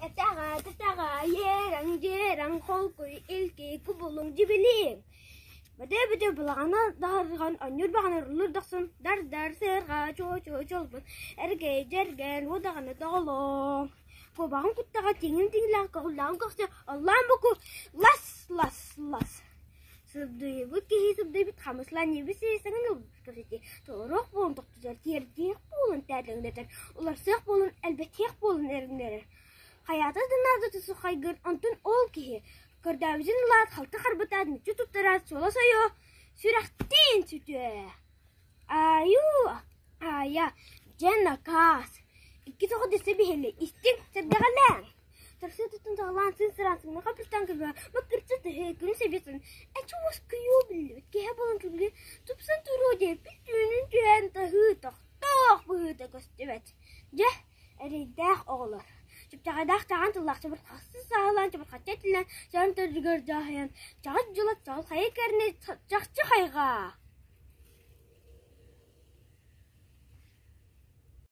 Этэҕэ, тэтэҕэ, иэрэҥ, дьиэрэҥ, холкуй, илки, кубулуҥ, дьибилиэҥ. Бөдөө-бөдөө балаҕана даҕарҕан, онньуур баҕана уруллуур дохсун, дар-дар, сыарҕа, чуо-чуо чолбон, эргэй, дьэргэн, уодаҕаны доҕолоҥ. Куобаҕын куттаҕа тииҥин тиҥилээх көҕүллээҕин көхсө, оллоон буку, лас-лас-лас. Сырдыйбыт киһи сырдыйбыт хамысланньыйбыт сири саҥан ылбыт кэпсэтии толоруох буолан тохтотор, тиэрдиэх буолан тээтэҥнэтэр, уларсыах буолан элбэтиэх буолан эрэннэрэр. Хайаата да наадата сухайгыр, онтон ол киһи көрдөөбүтүн ылаат халты харбытаат мүччү туттараат суола сойуо, сүрэхтиин сүтүө. Айуу, аайа, дьэ накаас. Икки тоҕо дэсэ биһили, истиҥ, сэргэҕэлээҥ. Тахса туттан саҕалаан сыыс сыраан сыҥна хаппыстаан кырга маккырчы тыһы күн сэбиэтин эчи уоскуйуо биллибит киһи буолан күлгэ тупсан туруо диэппит түүнүн түһээн таһыы тохтоох быһыыта көстүбэт. Дьэ, эрэйдээх оҕолор. Чыпчаҕайдаах чаҕан тыллаах чабырҕахсы сааһылаан чабырҕаччы этиллэн чаҕын төрдүгэр дьааһыйан чаҕыт дьылат чаҕыл хайа кэрнэ чахчы хайҕаа.